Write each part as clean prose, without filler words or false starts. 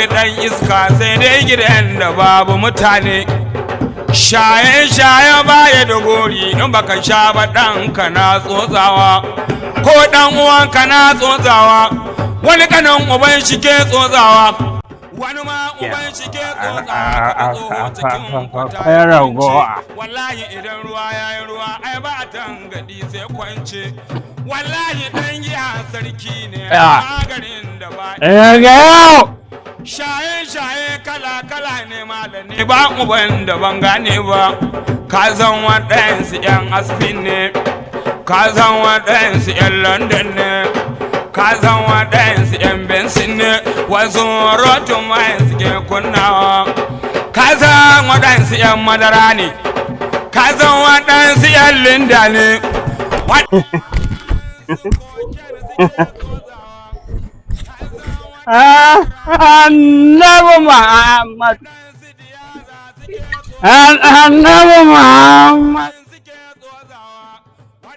akwai ɗan iska sai dai gidan da babu mutane. Shaye-shaye baya da gori, in baka sha ba ɗanka na tsotsawa, ko ɗan uwanka na tsotsawa, wani kanin uban shi ke tsotsawa, wani ma uban shi ke tsotsawa, ka tsoho cikin kwata. Akwai ragowa. Wallahi idan ruwa ya yi ruwa, ai ba tangadi sai kwance. Wallahi ɗan giya sarki ne Ya. maganin da ba Daga yau shaye-shaye kala-kala ne, malami ba uban da ban gane ba. Ka san waɗansu 'yan asfin ne, ka san waɗansu 'yan London ne, ka san waɗansu 'yan Bensin ne, wasu rotun mai suke kunnawa. Ka san waɗansu 'yan madara ne, ka san waɗansu 'yan Linda ne. Annabi Muhammad. Annabi Muhammad.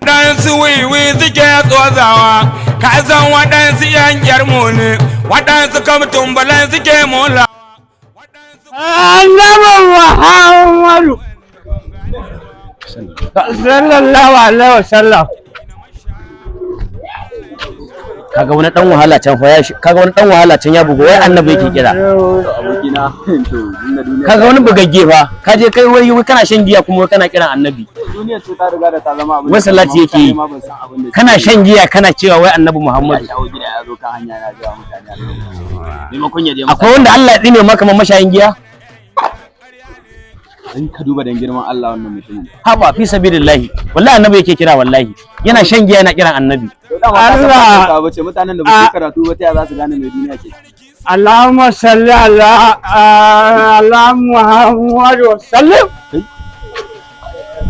Waɗansu wiwi suke tsotsawa, ka san waɗansu yan gyarmu ne, waɗansu kam tumbalan suke mola. Annabi Muhammadu. Sallallahu alaihi wasallam. Kaga wani dan wahala can fa ya kaga wani dan wahala can ya bugu, wai annabi yake kira. Abokina, to na duniya. Kaga wani bugagge fa, ka je kai wai wai kana shan giya kuma wai kana kiran annabi. Duniya ce ta riga da ta zama abin Wai da ta salati zama, yake yi. mutane ma ban san abin da Kana suke yi. shan giya kana cewa wai annabi Muhammadu. Ya shawo gida ya zo kan hanya na ga mutane a lokacin. Maimakon ya je Akwai wanda Allah ya tsine maka kamar mashayin giya. In ka duba dan girman Allah wannan mutumin. Haba, fi sabilillahi, wallahi annabi yake kira, wallahi yana shan giya yana kiran annabi. To dama ka san Allah. ba ka bace mutanen da ba su yi karatu ba, ta ya za su gane mai duniya ce? Allahumma salli ala Muhammad wa sallim.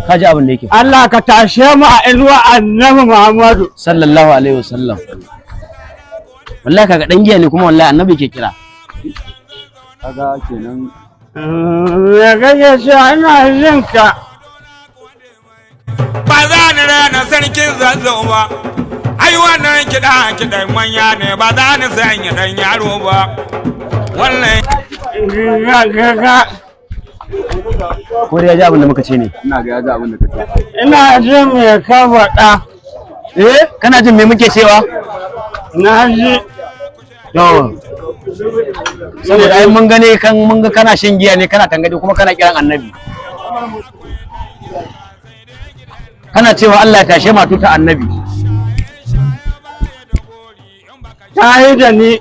Ka ji abin da yake. Allah ka tashe mu a inuwa annabi Muhammadu. Sallallahu alaihi wasallam. Wallahi kaga dan giya ne kuma wallahi annabi yake kira. Kaga kenan. Me kake cewa? Ina jin ka. Ba za ni rana sarkin Zazzau ba, ai wannan kiɗa kiɗan manya ne, ba za ni sanya ɗan yaro ba wannan. Ga Ko dai ya ji abin da muka ce ne? Ina ga ya ji abin da kace. Ina jin me ka faɗa. Eh, kana jin me muke cewa? Na ji. To, saboda ai mun gane kan mun ga kana shan giya ne, kana tangade kuma kana kiran annabi. Kana cewa Allah ya tashe ma tuta annabi. Ta yi da ni.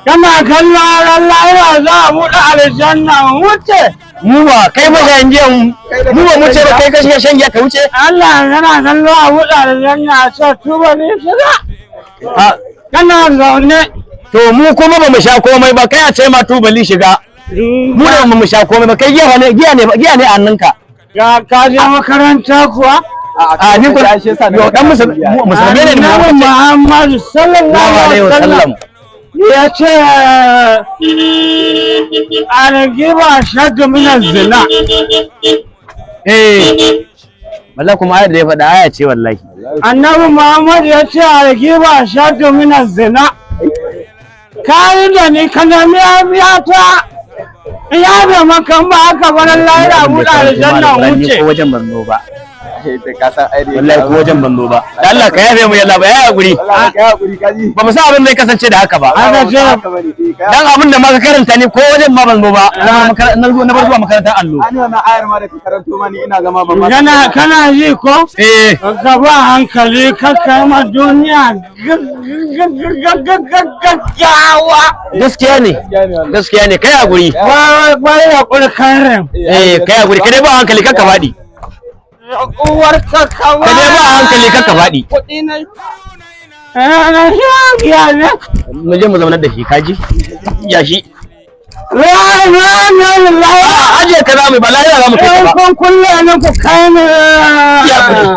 Kana kallon ran lahira za a buɗe aljanna mu wuce. Mu ba kai mashayin giyan mu ba mu ce ba, kai kashe shan giya ka wuce. Allah, kana kallo a buɗe aljanna a ce tuba ne shiga. A, Kana zaune. To mu kuma ba mu sha komai ba, kai a ce ma tubali shiga. Mu da ba mu sha komai ba, kai giya ne, giya ne, giya ne a hannunka. Ga ka je makaranta kuwa? A ni ko shi yasa na yo dan musulmi musulmi ne ni. Annabi Muhammad sallallahu alaihi alaihi wasallam. wasallam ya ce algiba shaddu min zina. Eh. Wallahi kuma ayar da ya faɗa aya ce wallahi. Annabi Muhammad ya ce algiba shaddu min zina. Kayi da ni, ka nemi yafiya ta ya bai maka, ba haka ba ran lahira buɗe aljanna Ni wuce. ko wajen ban zo ba. Eh, ka san ai da Wallahi ko wajen ban zo ba. Da Allah ka yafe mu, yalla ba ya hakuri. Wallahi ka hakuri ka ji. Ba mu san abin da ya kasance da haka ba. Aka ce Haka bane, eh, ka Dan abin da ma ka karanta ni ko wajen ma ban zo ba. Na bar zuwa makarantar allo. Ani wannan ayar ma da ka karanto ma ni ina gama ban ma kana kana ji ko? Eh. Ka ba hankali, ka kai ma duniya gaggawa. Gaskiya ne. Gaskiya ne, kai hakuri. Ba ya kuri karin. Eh, kai hakuri, kai dai ba hankali kakka faɗi. Uwar ka kawa. Ka dai ba hankali kakka faɗi. Kuɗi na. Na sha ne. Mu je mu zaunar da shi, kaji. Ya shi. La la la la. A aje ka za mu ba lahira za mu kai ka In ba. kun kulle ni ku kai ni. Ya kuri.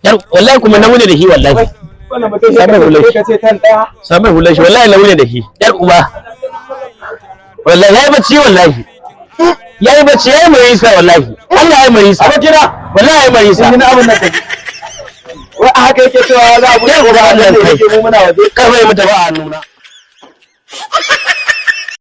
Yar wallahi kuma na wuni da shi wallahi. Wannan mutum Sabar hulai. sai ka ce tan daya. Samar hular shi wallahi na wuni da shi. Yar uba. Wallahi yayi bacci wallahi. Yayi bacci, yayi marisa wallahi. Allah yayi marisa. Abokina. Wallahi yayi marisa. Ina abin nan take. Wai a haka yake cewa za a buɗe Yar uba ƙofa Allah da kai. yake mu muna waje. Kar bai mutu ba a hannuna.